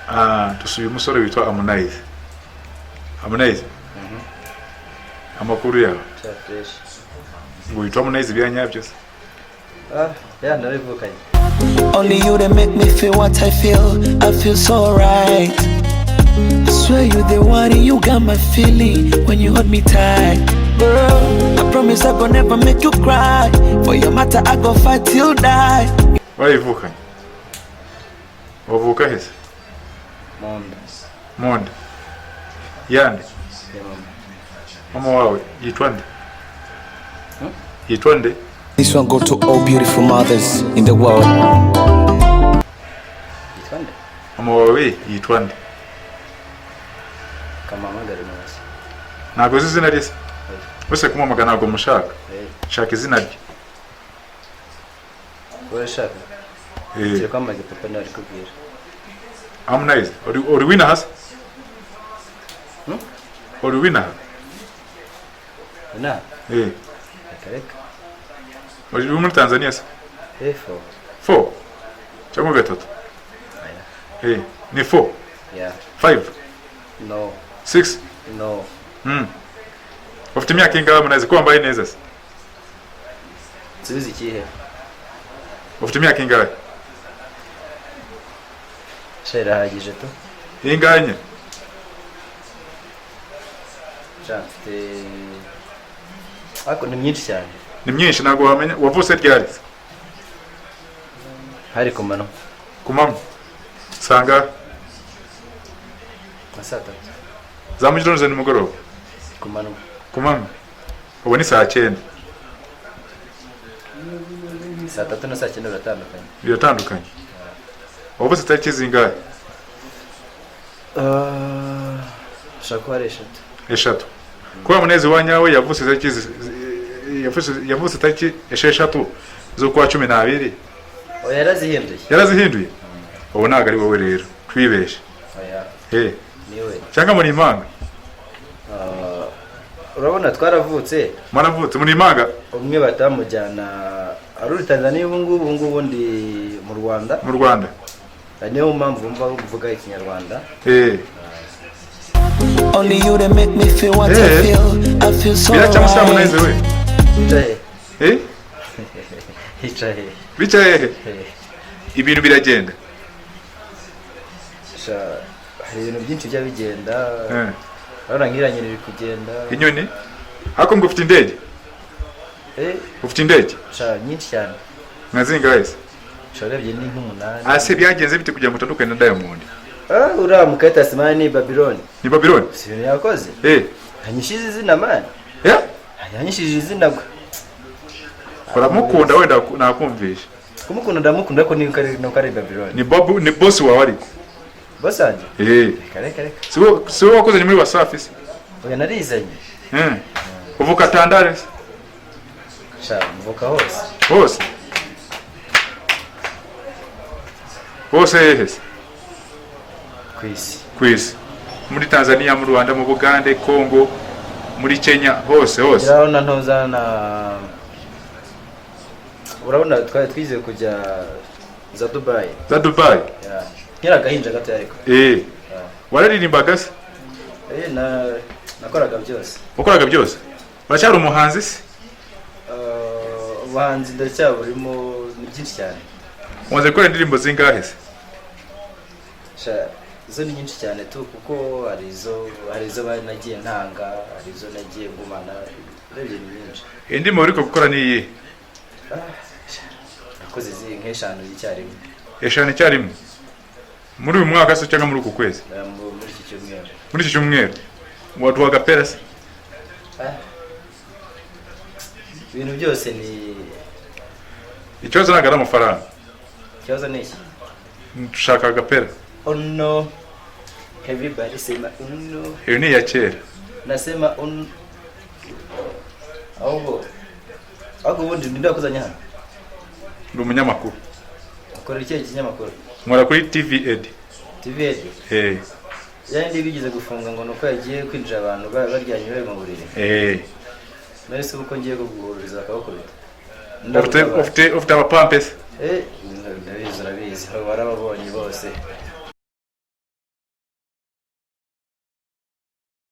Ah, dusuye umusore witwa Harmonize. Harmonize, amakuru yawe? Cya fresh. Ngo witwa Harmonize bya nyabyo se? Ah, ya, narabivukanye. Only you that make me feel what I feel. I feel so right. I swear you the one, you got my feeling when you hold me tight. Girl, I promise I gon' never make you cry. For your matter, I go fight till die. Warayivukanye? Wavuka hese? Mu nda. Mu nda yande? Ya mama. Mama wawe yitwa nde? Hmm? Yitwa nde? This one go to all beautiful mothers in the world. Yitwa nde? Mama wawe yitwa nde? Kamuhamagare mubaze. Ntabwo uzi izina rye se? Bose kumuhamagara ntabwo mushaka. Eh. Shaka izina rye. Urashaka? Eh. Kiri kwamamaza, papa nawe ari kubwira. Harmonize, uri winaha se? Hmm? Uri winaha? Na. Eh. Reka reka. Uri muri Tanzania se? Eh, four. Four cyangwa gatatu? Aya. Eh, ni four? Yeah. Five? No. Six? No. Ufite imyaka ingahe, Harmonize, ko wambaye neza se? Nsubize ikihe? Ufite imyaka ingahe? Sha, irahagije tu. Ingahe nyine? Sha, mfite, ariko ni myinshi cyane. Ni myinshi, ntabwo wamenya. Wavutse ryari se? Hari ku manywa. Ku manywa sanga? Nka saa 3. Za mu gitondo, za nimugoroba? Ku manywa. Ku manywa ubu ni saa 9. Saa 3 na saa 9 biratandukanye. Biratandukanye. Wavutse tariki zingahe? Ushobora kuba ari 3. 3. Kuba Munezi wa nyawe yavutse tariki yavutse tariki 6 z'ukwa 12. Oya, yarazihinduye. Yarazihinduye? Ubu ntabwo ari wowe rero, twibeshe. Oya. Eh. Niwe. Cyangwa muri impanga? Ah, urabona twaravutse. Mwaravutse muri impanga? Umwe bahita bamujyana ari uri Tanzania ubu ngubu, ubu ngubu ndi mu Rwanda. Mu Rwanda. Niyo mpamvu wumva mvuga Ikinyarwanda. Eh. Only you that make me feel what I Eh. feel. I feel so Biracamo se? right. Harmonize we. Hicaye. Eh. Hicaye. Bicaye hehe? Eh. Ibintu biragenda? Sha, hari ibintu byinshi bijya bigenda. Eh. Urabona nk'iriya nyoni iri kugenda. Inyoni? Ariko ngo ufite indege? Eh. Ufite indege? Sha, nyinshi cyane. Nka zingahe se? Sha, urebye ni nk'umunani. Ase byagenze bite kugira ngo utandukane na Diamond? Ah, uriya mukayitasi man, ni Babylon. Ni Babylon? Si ibintu yakoze. Eh. Yanyishije izina, man. Eh. Yanyishije izina gwe. Uramukunda wenda, nakumvisha. Kumukunda ndamukunda, ariko nuko ari Babylon. Ni Bob, ni boss wawe ariko? Boss wanjye? Eh. Reka reka reka. Si wowe wakoze, ni muri Wasafi se? Oya, narizanye. Eh, uvuka Tandale se? Sha, mvuka hose. Hose hose hehe se? Ku isi. Ku isi, muri Tanzania, mu Rwanda, mu Bugande, Congo, muri Kenya, hose hose. Urabona ntuza na, urabona twari twize kujya za Dubai. Za Dubai? Yeah. Nkiri agahinja gato ariko. Eh, wararirimbaga se? Eh, na nakoraga byose. Wakoraga byose? Uracyari umuhanzi se? Ubuhanzi ndacyaburimo, ni byinshi cyane. Umaze gukora indirimbo zingahe se? Sha, zo ni nyinshi cyane tu, kuko hari izo bari nagiye ntanga, hari izo nagiye ngumana, urebye ni nyinshi. Indirimbo uri gukora ni iyihe? Ah, sha, nakoze izi nk'eshanu icyarimwe. Eshanu icyarimwe muri uyu mwaka se cyangwa muri uku kwezi? Muri iki cyumweru. Muri iki cyumweru. Waduha agapera se? Ah. Ibintu byose ni Ikibazo ntabwo ari amafaranga. Ikibazo ni iki? Dushaka agapera. Oh no, everybody sema oh no. Iyo ni iya kera. Nasema on, ahubwo ubundi ninde wakuzanye hano? Ndi umunyamakuru. Ukorera ikihe kinyamakuru? Nkora kuri TV Ed. TV Ed? Eh. Yandi bigeze gufunga ngo nuko yagiye kwinjira abantu baryamye bari mu buriri? Eh. Nari se uko ngiye kuguhururiza bakabakubita. Ufite abapampe se? Eh, ndabizi, urabizi, warababonye bose.